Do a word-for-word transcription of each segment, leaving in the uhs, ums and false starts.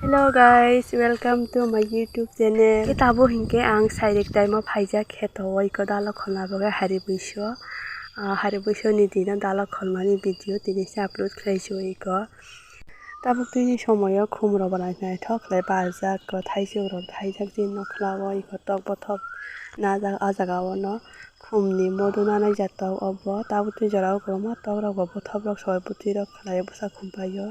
Hello guys, welcome to my YouTube channel. Ke tabuk hinkhe ang sairik taimo phaijak kheto o iko dalok kholna bagwi hari buiso. Ah, hari buiso ni dino dalok kholmani video tini se upload khlai si o iko. Tabuk tini somoyo khum rok bo naithok khlai barjak ko, thaichuk rok thaijak je nokla o iko tok bothop najak ah jaga o no. Khumni modo nanai jatok obo, tabukni jorao kwbangma tokrok bo bothoprok soi bwtwirok khlai bwsa khum paio.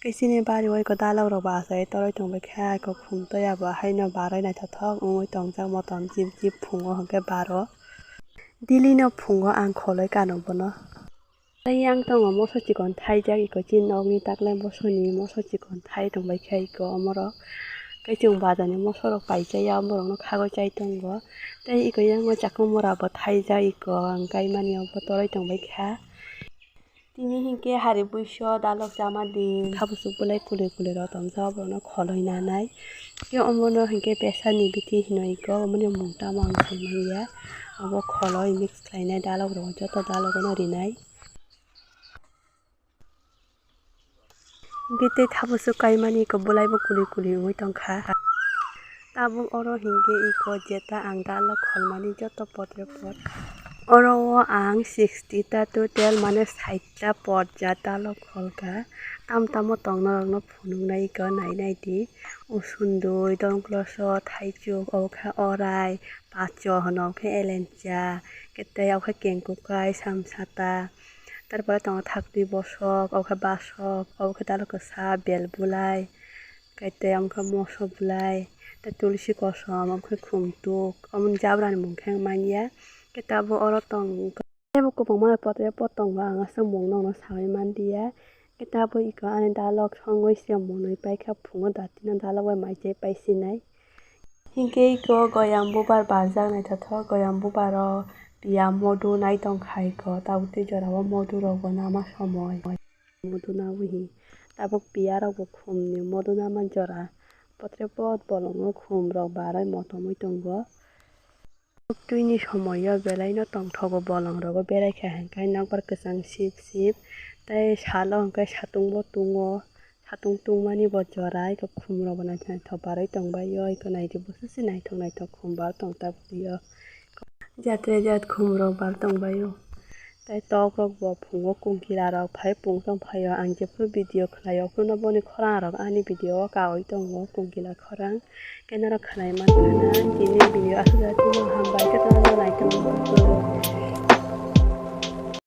Khe chini bario eko dalokrok bo achai toroi tongbaikha, eko khum toya bo haino baroi naithothok wngwi tongjak motom jip jip phungo hwnkhe baro. Daily no phungo ang kholoi kano bono. Tei yang tongo moso chikon thaijak eko chini nokni taklai bosoni moso chikon thai tongbaikha eko omorok. Tei chwng bazarni mosorok paijaya omorokno khagwi chai tongo. Tei eko yango chakmung mora bo thaijak eko ang kaimani obo toroi tongbaikha. Tini hinkhe hari buiso dalok chama din. Khabusuk belai kuli kuli rok tongjak oborokno kholoi nanai. Tei omono hinkhe besani bithi hino eko omoni mung tamo ang saimanya. Obo kholoi mix khlainai dalok rok joto dalogono rinai. Hinkhe tei thabusuk kaimani eko belai bo kuli kuli wngwi tongkha. Tabuk oro hinkhe eko jeta ang dalok kholmani joto potre pot. Oro o ang sixty ta total mane sait ta pot jat dalok kholkha. Tam tamo tongna rokno phunuknai eko nainai di. Usundui, dongkloso, thaichuk, obo khe orai, pacho hwno, obo khe elencha, khe tei obo khe kengkukai, samsata. Tarpore tongo thaktwi bosok, obo khe basok, obo khe dalo kwsa, bel bulai, khe tei omo khe moso bulai, tei tulsi kosom, omo khe khumtuk, omoni jabrani mung khe ang manya. Khe tabuk oro tong, tei bo kwbangma potre pot tongo, ang aswk mung nokno sawi manliya. Khe tabuk iko ani dalok songwi se mwnwi paikha, phungo datino dalok bai mai chai paisinai. Hinkhe iko goyam bubar barjak naithothok, goyam bubaro piya modu nai tongkha iko, tabuk tei jorao modu rokbo nama somoi. Modu nawi hi tabuk piya rokbo khumni modu nama jora, potre pot bolongo khum rok baroi motomwi tongo. Twini somoio belaino tongthogo, bolongrogo beraikha hinkhe nokbar kwchang sip sip, tei salo hinkhe satungbo tungo. Satung tungmani bo jora iko khumrok bo naithok naithok barwi tongbaio, iko naidi bwswk se naithok naithok khum bar tong tabukdio. Jatre jat khumrok bar tongbaio. Tei tokrok bo phungo kungkila rok phai pung tong phaio. Ang jephuru video khlaio, phuru no boni khorang rok ani video o kaui tongo, kungkila khorang. Khe norok khlai mankha na, tini video aswk jagao hambai khe norok naitugwi.